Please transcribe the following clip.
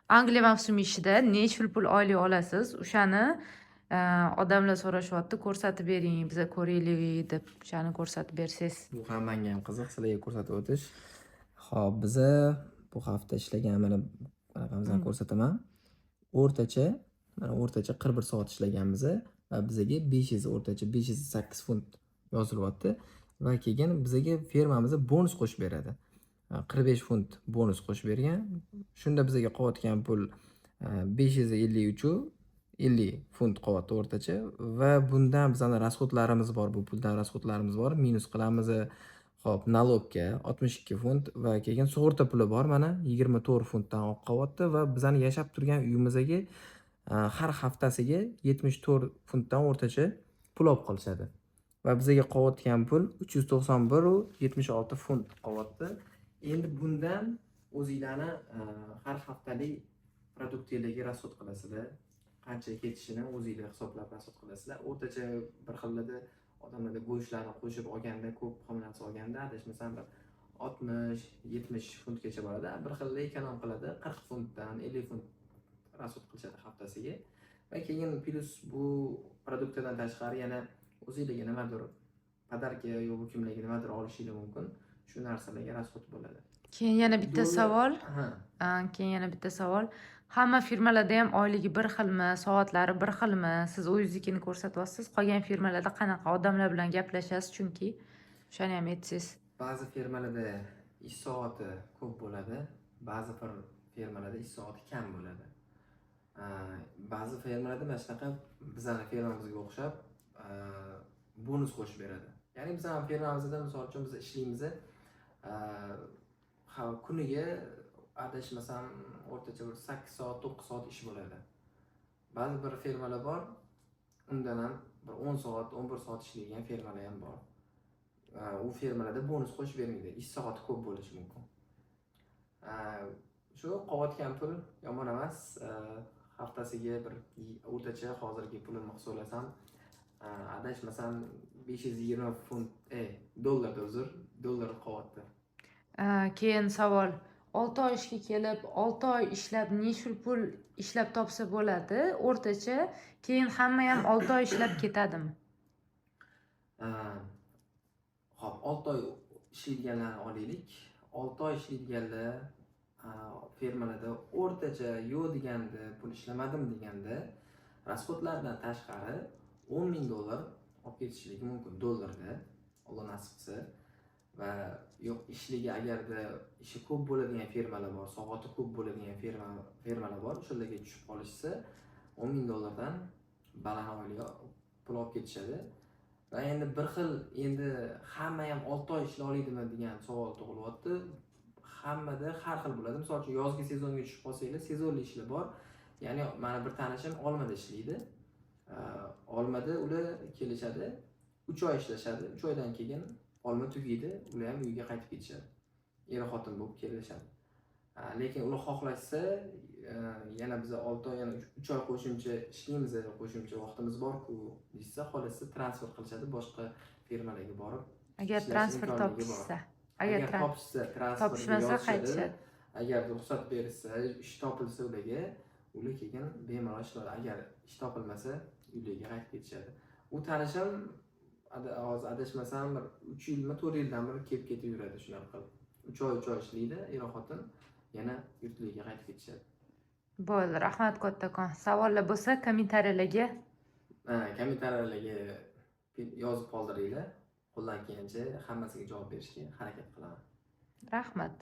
Angliya mavsumiy ishida necha pul oylik olasiz? O'shani odamlar so'rashyapti, ko'rsatib bering, biza ko'raylik deb, o'shani ko'rsatib bersangiz. Bu ham menga ham qiziq sizlarga ko'rsatib o'tish. Xo'p, biza bu hafta ishlagan mana bunaqamizni ko'rsataman. O'rtacha, mana, o'rtacha 41 soat ishlaganmiz va bizaga 500, o'rtacha 508 funt yozilyapti va keyin bizaga firmamiz bonus qo'shib beradi. 45 funt bonus qo'shib bergan. Shunda bizaga qolayotgan pul 553 50 funt qolyapti o'rtacha va bundan bizani расход larimiz bor, bu puldan расход larimiz bor, minus qilamiz. Xo'p, налог ga 62 funt va keyin sug'urta puli bor, mana, 24 funtdan olib qolyapti va bizani yashab turgan uyimizga har haftasiga 74 funtdan o'rtacha pul olib qolishadi. Va bizaga qolayotgan pul 391,76 funt qolyapti. Endi bundan o'zinglarni har haftalik продукт inglarga расход qilasizlar. Qancha ketishini o'zinglar hisoblab расход qilasizlar. O'rtacha bir xillarda odamlarda go'shtlarni qo'shib olganda, ko'p hamma narsa olganda, adashmasam, bir 60-70 funtgacha boradi. Bir xilda эконом qiladi, 40 funtdan, 50 funt расход qilishadi haftasiga. Va keyin плюс bu продукт dan tashqari yana o'zinglarga nimadir подарка yo bu kimlarga nimadir olishinglar mumkin. Shu narsalarga расход bo'ladi. Keyin yana bitta savol. Ha. Keyin yana bitta savol. Hamma firmalarda ham oyligi bir xilmi, soatlari bir xilmi? Siz o'zingiznikini ko'rsatyapsiz. Qolgan firmalarda qanaqa, odamlar bilan gaplashasiz chunki. O'shani ham aytsangiz. Ba'zi firmalarda ish soati ko'p bo'ladi, ba'zi bir firmalarda ish soati kam bo'ladi. Ba'zi firmalarda mana shunaqa bizani firmamizga o'xshab bonus qo'shib beradi. Ya'ni bizani firmamizda, misol uchun, biz ishlaymiz, ha, kuniga, adashmasam, o'rtacha bir 8 soat, 9 soat ish bo'ladi. Ba'zi bir firmalar bor, undan ham bir 10 soat, 11 soat ishlaydigan firmalar ham bor. U firmalarda bonus qo'shib bermaydi, ish soati ko'p bo'lishi mumkin. Shu qolayotgan pul yomon emas. Haftasiga bir o'rtacha hozirgi pulimni hisoblasam, adashmasam, 520 funt, dollarda, uzr, dollar qolyapti. Keyin savol. 6 oy ishga kelib, 6 oy ishlab necha pul ishlab topsa bo'ladi o'rtacha? Keyin hamma ham 6 oy ishlab ketadimi? Xo'p, 6 oy ishlaydiganlarni olaylik. 6 oy ishlaydiganlar firmalarda o'rtacha yo'q deganda, pul ishlamadim deganda, расход lardan tashqari 10 ming dollar olib ketishligi mumkin dollarda, Alloh nasib qilsa. Va yo'q ishligi, agarda ishi ko'p bo'ladigan firmalar bor, soati ko'p bo'ladigan firmalar bor, o'shalarga tushib qolishsa, 10 ming dollardan baland oylik pul olib ketishadi. Va endi bir xil, endi hamma ham 6 oy ishlay olaydimi degan savol tug'ilyapti. Hammada har xil bo'ladi. Misol uchun, yozgi sezonga tushib qolsanglar, sezonli ishlar bor. Ya'ni mani bir tanishim olmada ishlaydi. Olmada ular kelishadi, 3 oy ishlashadi, 3 oydan keyin olma tugaydi, ular ham uyga qaytib ketishadi. Er xotin bo'lib kelishadi. Lekin ular xohlashsa, yana biza 6 oy, yana 3 oy qo'shimcha ishlaymiz, qo'shimcha vaqtimiz bor-ku deyishsa, xohlashsa transfer qilishadi, boshqa firmalarga borib Agar ishlash transfer imkonligi bor. topishsa. Agar Agar topishsa, transferga topishmasa yozishadi. qaytishadi. Agar ruxsat berishsa, ish topilsa ularga, ular keyin bemalol ishlaydi. Agar ish topilmasa, uylariga qaytib ketishadi. U tanishim hozir adashmasam bir 3 yilmi, 4 yildan beri kelib ketib yuradi shunaqa qilib. 3 oy, 3 oy ishlaydi, er xotin yana yurtligiga qaytib ketishadi. Bo'ldi, rahmat kattakon. Savollar bo'lsa, kommentariyalarga. Ha, kommentariyalarga yozib qoldiringlar. Qo'ldan kelgancha hammasiga javob berishga harakat qilaman. Rahmat.